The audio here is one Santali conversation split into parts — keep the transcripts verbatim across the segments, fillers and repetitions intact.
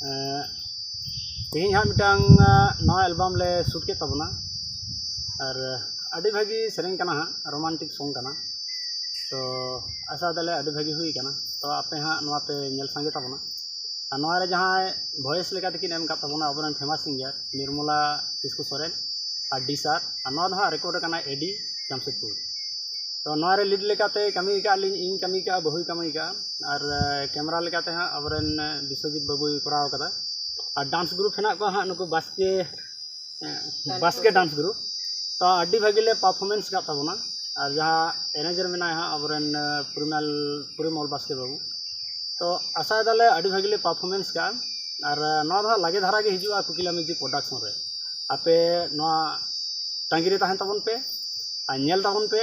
ᱮᱸ, ᱛᱮᱦᱮᱧ ᱦᱟᱸᱜ ᱢᱤᱫᱴᱟᱝ ᱱᱟᱣᱟ ᱮᱞᱵᱟᱢ ᱞᱮ ᱥᱩᱴ ᱠᱮᱫ ᱛᱟᱵᱚᱱᱟ᱾ ᱟᱨ ᱟᱹᱰᱤ ᱵᱷᱟᱹᱜᱤ ᱥᱮᱨᱮᱧ ᱠᱟᱱᱟ ᱦᱟᱸᱜ, ᱨᱳᱢᱟᱱᱴᱤᱠ ᱥᱚᱝ ᱠᱟᱱᱟ᱾ ᱛᱚ ᱟᱥᱟ ᱫᱟᱞᱮ ᱟᱹᱰᱤ ᱵᱷᱟᱹᱜᱤ ᱦᱩᱭ ᱠᱟᱱᱟ᱾ ᱛᱚ ᱟᱯᱮ ᱦᱟᱸᱜ ᱱᱚᱣᱟ ᱯᱮ ᱧᱮᱞ ᱥᱟᱸᱜᱮ ᱛᱟᱵᱚᱱᱟ᱾ ᱟᱨ ᱱᱚᱣᱟ ᱨᱮ ᱡᱟᱦᱟᱸᱭ ᱵᱷᱚᱭᱮᱥ ᱞᱮᱠᱟ ᱛᱮᱠᱤᱱ ᱮᱢ ᱠᱟᱫ ᱛᱟᱵᱚᱱᱟ ᱟᱵᱚᱨᱮᱱ ᱯᱷᱮᱢᱟᱥ ᱥᱤᱝᱜᱟᱨ ᱱᱤᱨᱢᱚᱞᱟ ᱠᱤᱥᱠᱩ ᱥᱚᱨᱮᱱ ᱟᱨ ᱰᱤ ᱥᱟᱨ, ᱟᱨ ᱱᱚᱣᱟ ᱫᱚ ᱦᱟᱸᱜ ᱨᱮᱠᱚᱨᱰ ᱠᱟᱱᱟ ᱮᱰᱤ ᱡᱟᱢᱥᱮᱫᱽᱯᱩᱨ᱾ ᱛᱚ ᱱᱚᱣᱟ ᱨᱮ ᱞᱤᱰ ᱞᱮᱠᱟᱛᱮ ᱠᱟᱹᱢᱤ ᱟᱠᱟᱫ ᱞᱤᱧ, ᱤᱧ ᱠᱟᱹᱢᱤ ᱟᱠᱟᱫᱼᱟ, ᱵᱟᱹᱦᱩᱭ ᱠᱟᱹᱢᱤ ᱟᱠᱟᱫᱼᱟ, ᱟᱨ ᱠᱮᱢᱮᱨᱟ ᱞᱮᱠᱟᱛᱮ ᱦᱟᱸᱜ ᱟᱵᱚᱨᱮᱱ ᱵᱤᱥᱣᱚᱡᱤᱛ ᱵᱟᱹᱵᱩᱭ ᱠᱚᱨᱟᱣ ᱠᱟᱫᱟ᱾ ᱟᱨ ᱰᱟᱱᱥ ᱜᱨᱩᱯ ᱦᱮᱱᱟᱜ ᱠᱚᱣᱟ ᱦᱟᱸᱜ ᱱᱩᱠᱩ ᱵᱟᱥᱠᱮ ᱵᱟᱥᱠᱮ ᱰᱟᱱᱥ ᱜᱨᱩᱯ᱾ ᱛᱚ ᱟᱹᱰᱤ ᱵᱷᱟᱹᱜᱤ ᱞᱮ ᱯᱟᱨᱯᱷᱚᱨᱢᱮᱱᱥ ᱠᱟᱫ ᱛᱟᱵᱚᱱᱟ᱾ ᱟᱨ ᱡᱟᱦᱟᱸ ᱮᱨᱮᱧᱡᱟᱨ ᱢᱮᱱᱟᱭᱟ ᱦᱟᱸᱜ ᱟᱵᱚᱨᱮᱱ ᱯᱚᱨᱤᱢᱟᱞ ᱯᱚᱨᱤᱢᱚᱞ ᱵᱟᱥᱠᱮ ᱵᱟᱹᱵᱩ᱾ ᱛᱚ ᱟᱥᱟᱭ ᱫᱟᱞᱮ ᱟᱹᱰᱤ ᱵᱷᱟᱹᱜᱤ ᱞᱮ ᱯᱟᱨᱯᱷᱚᱨᱢᱮᱱᱥ ᱠᱟᱜᱼᱟ᱾ ᱟᱨ ᱱᱚᱣᱟ ᱫᱚ ᱦᱟᱸᱜ ᱞᱟᱜᱮ ᱫᱷᱟᱨᱟ ᱜᱮ ᱦᱤᱡᱩᱜᱼᱟ ᱠᱩᱠᱤᱞᱟ ᱢᱤᱣᱡᱤᱠ ᱯᱨᱚᱰᱟᱠᱥᱚᱱ ᱨᱮ᱾ ᱟᱯᱮ ᱱᱚᱣᱟ ᱛᱟᱺᱜᱤ ᱨᱮ ᱛᱟᱦᱮᱱ ᱛᱟᱵᱚᱱ ᱯᱮ ᱟᱨ ᱧᱮᱞ ᱛᱟᱵᱚᱱ ᱯᱮ᱾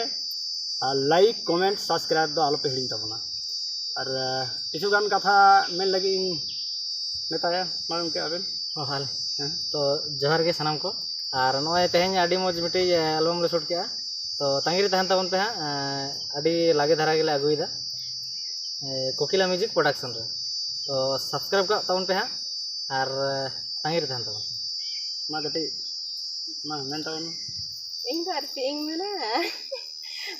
ᱟᱨ ᱞᱟᱭᱤᱠ, ᱠᱚᱢᱮᱱᱴ, ᱥᱟᱵᱥᱠᱨᱟᱭᱤᱵ ᱫᱚ ᱟᱞᱚᱯᱮ ᱦᱤᱲᱤᱧ ᱛᱟᱵᱚᱱᱟ᱾ ᱟᱨ ᱠᱤᱪᱷᱩ ᱜᱟᱱ ᱠᱟᱛᱷᱟ ᱢᱮᱱ ᱞᱟᱹᱜᱤᱫ ᱤᱧ ᱢᱮᱛᱟᱭᱟ, ᱢᱟ ᱜᱚᱢᱠᱮ ᱟᱵᱮᱱ᱾ ᱚ, ᱦᱮᱞᱳ᱾ ᱦᱮᱸ᱾ ᱛᱚ ᱡᱚᱦᱟᱨ ᱜᱮ ᱥᱟᱱᱟᱢ ᱠᱚ᱾ ᱟᱨ ᱱᱚᱜᱼᱚᱭ ᱛᱮᱦᱮᱧ ᱟᱹᱰᱤ ᱢᱚᱡᱽ ᱢᱤᱫᱴᱤᱡ ᱮᱞᱵᱟᱢ ᱞᱮ ᱥᱩᱴ ᱠᱮᱜᱼᱟ᱾ ᱛᱚ ᱛᱟᱺᱜᱤ ᱨᱮ ᱛᱟᱦᱮᱱ ᱛᱟᱵᱚᱱ ᱯᱮ ᱦᱟᱸᱜ᱾ ᱟᱹᱰᱤ ᱞᱟᱜᱮ ᱫᱷᱟᱨᱟ ᱜᱮᱞᱮ ᱟᱹᱜᱩᱭᱮᱫᱟ ᱠᱳᱠᱤᱞᱟ ᱢᱤᱣᱡᱤᱠ ᱯᱨᱚᱰᱟᱠᱥᱚᱱ ᱨᱮ᱾ ᱛᱚ ᱥᱟᱵᱥᱠᱨᱟᱭᱤᱵ ᱠᱟᱜ ᱛᱟᱵᱚᱱ ᱯᱮ ᱦᱟᱸᱜ᱾ ᱟᱨ ᱛᱟᱺᱜᱤ ᱨᱮ ᱛᱟᱦᱮᱱ ᱛᱟᱵᱚᱱ ᱯᱮ᱾ ᱢᱟ ᱠᱟᱹᱴᱤᱡ ᱢᱟ ᱢᱮᱱ ᱛᱟᱵᱚᱱ ᱢᱮ᱾ ᱤᱧ ᱫᱚ ᱟᱨ ᱪᱮᱫ ᱤᱧ ᱢᱮᱱᱟ?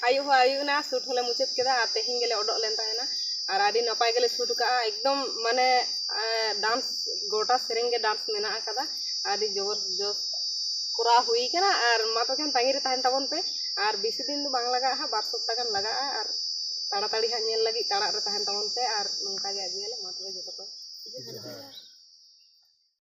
ᱟᱹᱭᱩᱵ ᱦᱚᱸ ᱟᱹᱭᱩᱵ ᱮᱱᱟ, ᱥᱩᱴ ᱦᱚᱸᱞᱮ ᱢᱩᱪᱟᱹᱫ ᱠᱮᱫᱟ ᱟᱨ ᱛᱮᱦᱮᱧ ᱜᱮᱞᱮ ᱚᱰᱚᱜ ᱞᱮᱱ ᱛᱟᱦᱮᱱᱟ᱾ ᱟᱨ ᱟᱹᱰᱤ ᱱᱟᱯᱟᱭ ᱜᱮᱞᱮ ᱥᱩᱴ ᱠᱟᱜᱼᱟ ᱮᱠᱫᱚᱢ, ᱢᱟᱱᱮ, ᱮᱸ, ᱰᱟᱱᱥ, ᱜᱚᱴᱟ ᱥᱮᱨᱮᱧ ᱜᱮ ᱰᱟᱱᱥ ᱢᱮᱱᱟᱜ ᱟᱠᱟᱫᱟ᱾ ᱟᱹᱰᱤ ᱡᱚᱵᱚᱨᱡᱚᱥ ᱠᱚᱨᱟᱣ ᱦᱩᱭ ᱠᱟᱱᱟ᱾ ᱟᱨ ᱢᱟ ᱛᱚᱵᱮ ᱠᱷᱟᱱ ᱛᱟᱺᱜᱤ ᱨᱮ ᱛᱟᱦᱮᱱ ᱛᱟᱵᱚᱱ ᱯᱮ᱾ ᱟᱨ ᱵᱮᱥᱤ ᱫᱤᱱ ᱫᱚ ᱵᱟᱝ ᱞᱟᱜᱟᱜᱼᱟ ᱦᱟᱸᱜ, ᱵᱟᱨ ᱥᱚᱯᱛᱟ ᱜᱟᱱ ᱞᱟᱜᱟᱜᱼᱟ᱾ ᱟᱨ ᱛᱟᱲᱟᱛᱟᱲᱤ ᱦᱟᱸᱜ ᱧᱮᱞ ᱞᱟᱹᱜᱤᱫ ᱛᱟᱲᱟᱜ ᱨᱮ ᱛᱟᱦᱮᱱ ᱛᱟᱵᱚᱱ ᱯᱮ᱾ ᱟᱨ ᱱᱚᱝᱠᱟ ᱜᱮ ᱟᱹᱜᱩᱭᱟᱞᱮ᱾ ᱢᱟ ᱛᱚᱵᱮ ᱡᱚᱛᱚ